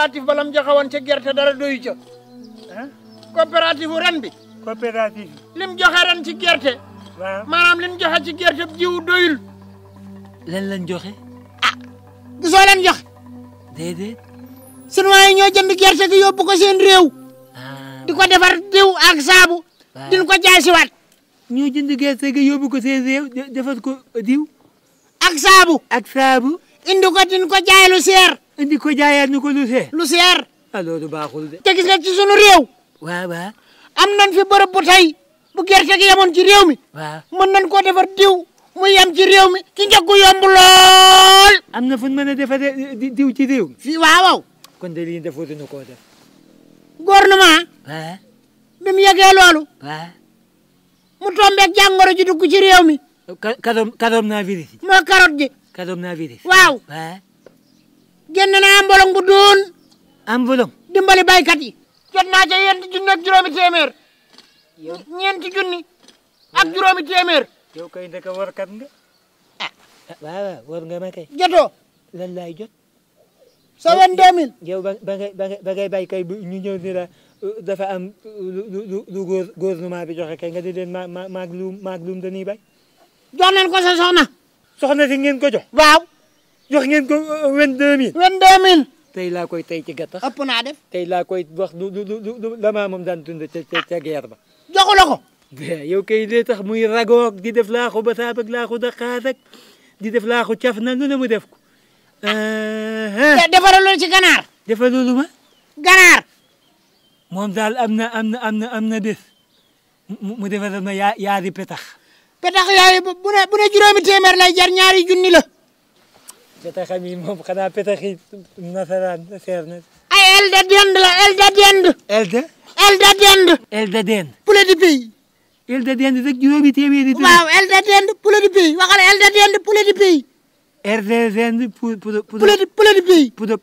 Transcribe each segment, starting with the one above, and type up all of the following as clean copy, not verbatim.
coopérative ba lam joxe woon ca gerte dara doyu ca ah coopérative ren bi coopérative lim joxe ren ci gerte waaw maanaam lim joxe ci gerte jiwu doyul lan lañ joxe gisoo leen joxe déedéet Chinois yi ñoo jënd gerte gi yóbbu ko seen réew di ko defar diw ak saabu din ko jaay siwaat ñoo jënd gerte gi yóbbu ko seen réew defar ko diw ak saabu indi ko din ko jaay lu seer indi ko jaayaat ñu ko lu seer ah loolu baaxul de te gis nga ci sunu réew waaw am nañ fi bërëb bu tey bu gerte gi yemoon ci réew mi waaw mën nañ koo defar diw mu yem ci réew mi ci njëkku yomb lool am na fu ñu mën a defaree diw ci réew mi fii waaw kon de lii defuñu koo def gouvernement waaw bi mu yegee loolu waaw mu tombeeg jàngoro ji dugg ci réew mi coronavirus moo carotte ji coronavirus waaw génn naa mbolong bu doon am volong dimbali baykat yi jot naa ca yent junni ak juróomi téeméer ñeenti junni ak juróomi téeméer yow kay ndeka warkat nga waaw war nga ma kay jotoo lan laay jot sa 22 000 yow ba ngay bay kay ñu ñëw ni la dafa am lu gouvernement bi joxe kay nga di leen maag luum dañuy bay jox nañ ko sa soxna si ngeen ko jox waaw jox ngeen ko 22 000 22 000 tey laa koy tey ci gattax ëpp naa def tey laa koy wax la maa moom daan tund ca guerre ba joxu la ko yow kay lee tax muy ragoog di def laaxu basaab ak laaxu daqaas ak di def laaxu caf na lu ne mu def ko te defaral loolu ci ganaar defal loolu ma ganaar moom daal am na bés mu defaral ma yaari petax yooyu bu ne juróomi téeméer lay jar ñaari junni la petaxam yi moom xanaa petax yi nasaraan seer na ay el de dend la el de dend el de dend poulet du pays el de dend rek juróomi téeméeri waaw el de dend poulet du pays waxal el de dend poulet du pays RDN poulet du pays poudre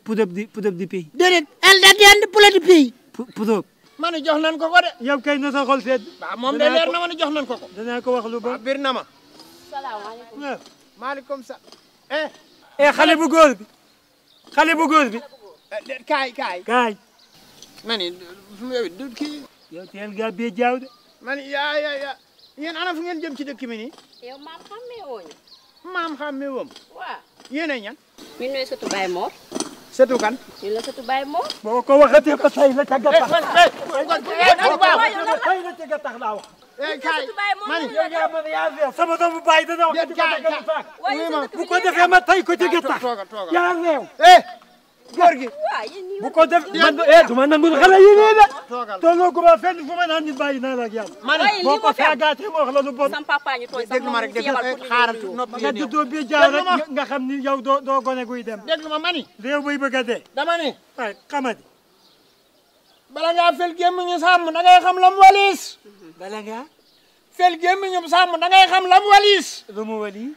du pays déedéet el de dend poulet du pays poudre ma ne jox nañ ko de yow kay na sa xol sedd waaw moom de leer na ma ne jox nañ ko danaa ko wax lu ba bir na ma salaamaaleykum maaleykum salaam xale bu góor bi kaay ma ni yow du kii yow teel nga bee jaaw de ma ni yaa yéen ana fu ngeen jëm ci dëkk mi nii yow maam xàmmee wooñu maam xàmmee woom waaw yéen a ñan ñun ñooy sëtu Baye Mor setu kan ñun la sëtu Baye Mor boo ko waxatee ko tay la ca gattax tay la ca gattax laa wax kaay man yaa sama doomu baay dana wax bu ko defee ma tay ko ci gattax yaa réew góor gi bu ko def man du ma nangul xale yi nii de tolloo ko ba fenn fu ma naan nit bàyyi naa la ak yàlla man boo ko saagaatee ma wax la lu bon sam papa ñu tooñ déglu ma rek xaaral noppi nga juddoo bi jaaw rek nga xam ni yow doo gone guy dem déglu ma mani réew buy bëgg a dee dama ni waay xamadi bala ngaa fel gémmiñu sàmm da ngay xam lam walis bala ngaa fel gémmiñu sàmm da ngay xam lam walis lu mu wali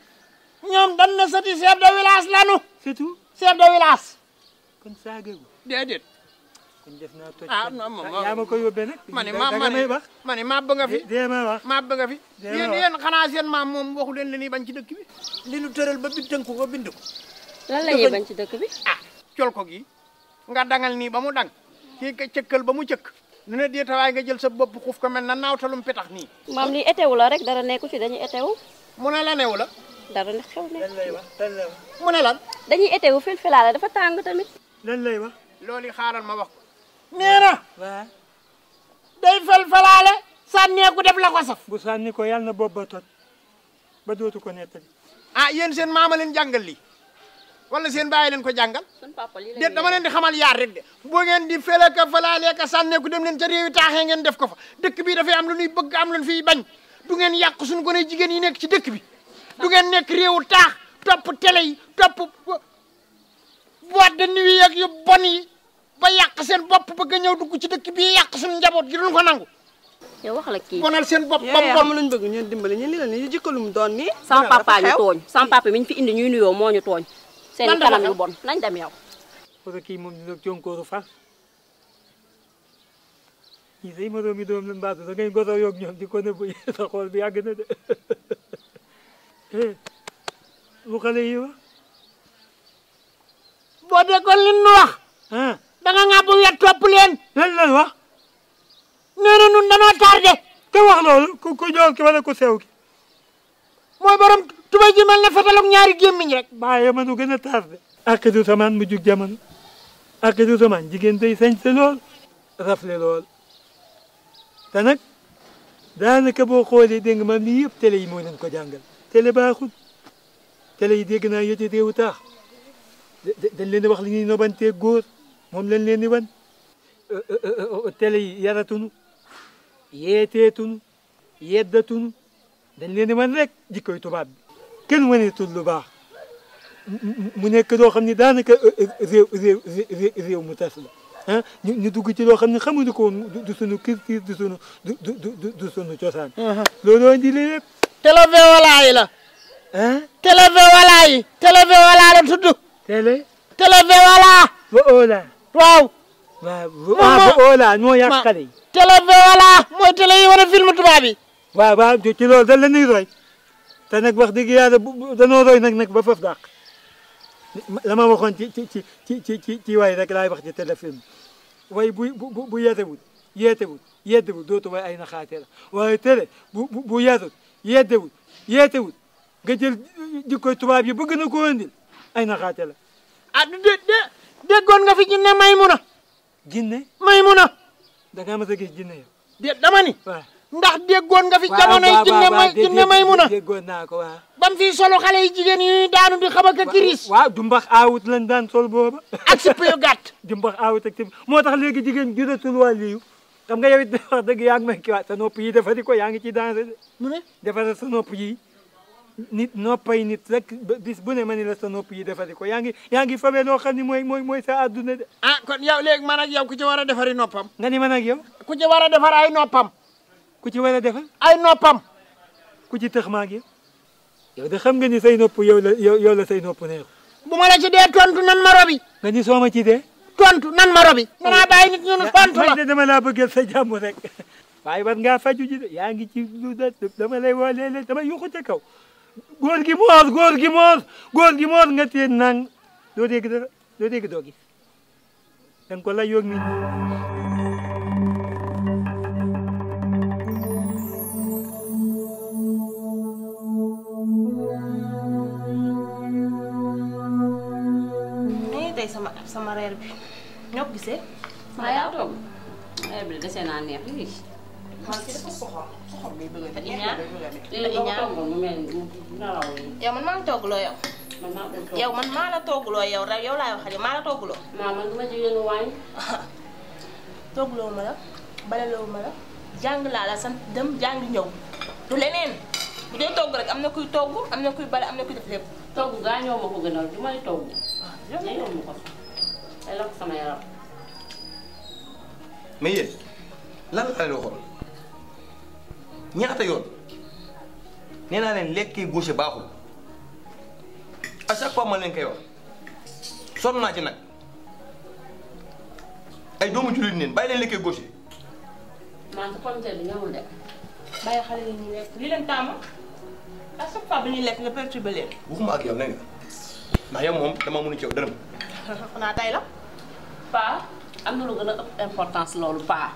ñoom dan na sëti chef de village lanu surtout chef de village kon saagegu déedéet kon def naa toj non moom yaa ma ko yóbbee nag ma ni maab ba nga fi dee ma wax maab ba nga fi yéen xanaa seen maam moom waxu leen li ñuy bañ ci dëkk bi li nu tëral ba bi tënk ko bind ko lan la ñuy bañ ci dëkk bi col ko gi nga dangal nii ba mu dang kii ka cëkkal ba mu cëkk nu ne déetawaay nga jël sa bopp xuuf ko mel na naawtalum petax nii maam lii étewu la rek dara nekku ci dañuy étewu mu ne la newu la dara ne xew ne mu ne lan dañuy étewu filfilaale dafa tàng tamit lan lay wax loolu xaaral ma wax ko nee na waaw day felfalaale sànneeku def la ko saf bu sànni ko yàlla na bopp ba toj ba dootu ko nettali yéen seen maama leen jàngal lii wala seen bàyyi leen ko jàngal sun papa lii la déet dama leen di xamal yaar rek de boo ngeen di felaka falaalee ka sànneeku dem leen ca réewi taaxee ngeen def ko fa dëkk bi dafay am lu ñuy bëgg am lu fiy bañ du ngeen yàq suñu gone jigéen yi nekk ci dëkk bi du ngeen nekk réewu taax topp télé yi topp boîte de nuit ak yu bon yi ba yàq seen bopp bëgg a ñëw dugg ci dëkk bi yàq suñu njaboot gi duñ ko nangu yow wax la kii bonal seen bopp bam xam luñ bëgg ñeen dimbali ñeen li la ni jikkalum doon nii sama papa ñu tooñ sama papa mi ñu fi indi ñuy nuyoo moo ñu tooñ seen kanam yu bon nañ dem yow parce que kii moom dina jonkooru far ñii say moroomi doom la mbaatu da ngay goto yoog ñoom di ko nëbbu sa xool bi yàgg na de lu xale yi wax boo déggoon li nu wax da nga ŋàbb wet topp leen. lan wax. nee na nun danoo tardé. te wax loolu ku jool ki wala ku sew ki. mooy borom tubay ji mel ne fatalak ñaari gémmiñ rek. bàyyi ma nu gën a tardé. akidu samaan mu jug jamono. akidu samaan jigéen day sañse lool. rafle lool. te nag daanaka boo xoolee dégg nga maam lii yëpp télé yi moo leen ko jàngal. télé baaxul. télé yi dégg naa yëte réewu taax. dañ leen di wax li ñuy nobantee góor moom lañ leen di wan. télé yi yaratunu yeeteetunu yeddatunu dañ leen di wan rek jikkoy tubaab bi kenn waneetul lu baax mu nekk loo xam ne daanaka réew mu tas la ah ñu dugg ci loo xam ne xamuñu ko woon du sunu culture du sunu cosaan. looloo indi lépp. télévéola yi la. ah. télévéola yi. télévéola la tudd. télévéola. ba oola. waaw. ba oola moo yàq xale yi. télévéola mooy télé yi war a film tubaab yi. waaw ci loolu dañ la ñuy roy te nag wax dëgg yàlla danoo roy nag ba foofu dàq la ma waxoon ci way rek laay wax ci téléfilm way bu yeetewut dootu way ay naxaate la waaye télé bu yarut yeetewut nga jël jikkoy tubaab yi bëgg na ko andil ay naxaate la. ah déggoon nga fi jinne Maymuna. jinne Maymuna. da ngaa mas a gis jinne yow. dama ni. waaw. ndax déggoon nga fi jamonoy jinne Maymuna. déggoon naa ko waaw. bam fii solo xale yi jigéen yi daanu di xabaka kiris. waaw du mbax aawut lañ daan sol booba. ak sipp yu gàtt. du mbax aawut ak sipp moo tax léegi jigéen juratul wàlliyu xam nga yow it wax dëgg yaa ngi may kii waat sa nopp yi defari ko yaa ngi ci dansé de. mu ne defara sa nopp yi nit noppay nit rek bis bu ne ma ni la sa nopp yi defari ko yaa ngi fabee loo xam ni mooy sa adduna de. ah kon yow léegi man ak yow ku ci war a defari noppam. nga ni man ak yow. ku ci war a defar ay noppam. ku ci war a defar. ay noppam. ku ci tëx ma ak yow. yow de xam nga ni say nopp yow la say nopp neex. bu ma la ci dee tontu nan ma robi. nga ni soo ma ci dee. tontu nan ma robi. danaa bàyyi nit ñi nu tontu la man de dama laa bëggal sa jàmm rek waaye war ngaa faju ji de yaa ngi ci lu dama lay woo léeg-léeg dama yuxu ca kaw. góor gi moor nga teen nang doo dégg dara doo dégg doo gis da nga ko lay yoog nit ni tey sama reer bi ñoo ko gisee. maa yaa toog reer bi dese naa neex lii. man ki dafa soxor bi bëgg a Iñaan lii la ko toggoon mu mel ni naraw yi. yow man maa la toggloo yow. man maa doon togg. yow man maa la toggloo yow rek yow laay waxal maa la toggloo. man duma jigéenu waañ. toggloo ma la baleloo ma la jàng laa la sant dem jàng ñëw du leneen bu dee togg rek am na kuy togg am na kuy bale am na kuy def lépp. togg gaañoo ma ko gënal du may togg. yow ma ko ay lakk sama yaram. mais yéen lan la leen waxoon ñaata yoon nee naa leen lekk gauche baaxul à chaque fois ma leen koy wax sonn naa ci nag ay doomu jullit neen bàyyi leen lekkee gauche. man sa pomiteer bi ñëwul de. bàyyi xale yi ñuy lekk li leen tàmm à chaque fois bi ñuy lekk nga perturbé leen. waxuma ak yow nee nga ndax yow moom dama mënu ci yow dërëm. xanaa tey la. paa am na lu gën a ëpp importance loolu paa.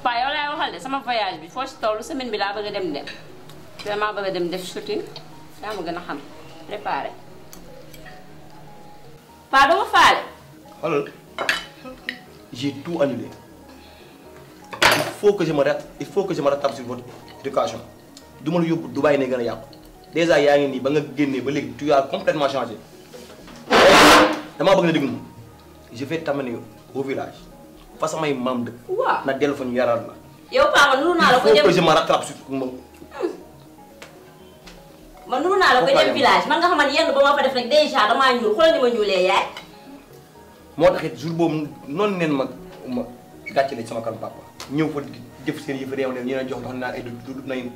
paa yow laay waxal de sama voyage bi foo ci toll semaine bi laa bëgg a dem de vraiment bëgg a dem def shooting yaa ma gën a xam préparé. paa dama faale. xoolal j'ai tout annulé il faut que je me rattrape sur votre éducation du ma la yóbbu Dubaï ne gën a yàqu déjà yaa ngi nii ba nga génnee ba léegi tu as complètement changé damaa bëgg na dégg moom je vais t'amener au village fa samay maam dëkk. waaw na dellu fa ñu yaral la. yow paa man nuru naa la ko il jëm faut que je me rattrape sur moom. man nuru naa la ko jëm village man nga xamante yenn ba ma fa def rek déjà damaa ñuul xoolal ni ma ñuulee yaay. moo taxit jour boobu noonu neen ma gàcce la sama kan papa ñëw fa jëf seen yëf réew ne ñu ne jox ndox naan ay du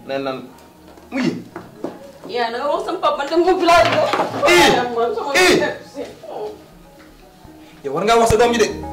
naan mujj. yaa da nga wax sama papa man dem moom village yow war ngaa wax sa doom ji de.